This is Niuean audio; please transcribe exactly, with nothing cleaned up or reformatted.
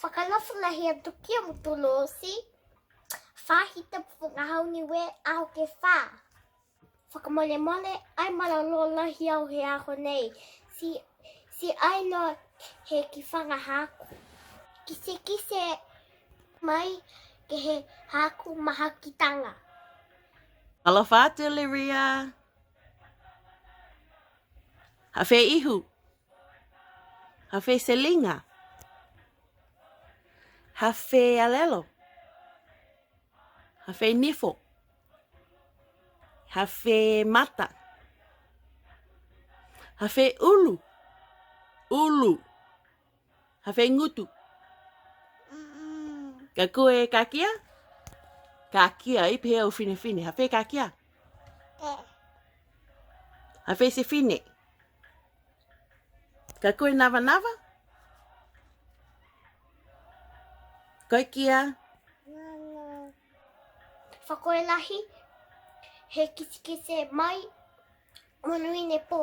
Fakanofo lahi atu ki a mutolu oti. Faahi Tapu Fakahau Niue, aho ke fā. Fakamolemole, ai malolō lahi au he aho nei. Ti, ti ai noa he kifaga haaku. Kitekite mai ke he haaku mahakitaga. Alofa atu Liria. Ha fē ihu? Ha fē teliga? Ha fē alelo? Ha fē nifo? Ha fē mata? Ha fē ulu? Ulu. Ha fē gutu? Ka ko e kakia? Kakia, ai pehē au finefine. Ha fē kakia? Ha fē tefine? Ka ko e navanava? Ko e kia? Fakaaue lahi, he kitekite mai monuina e pō.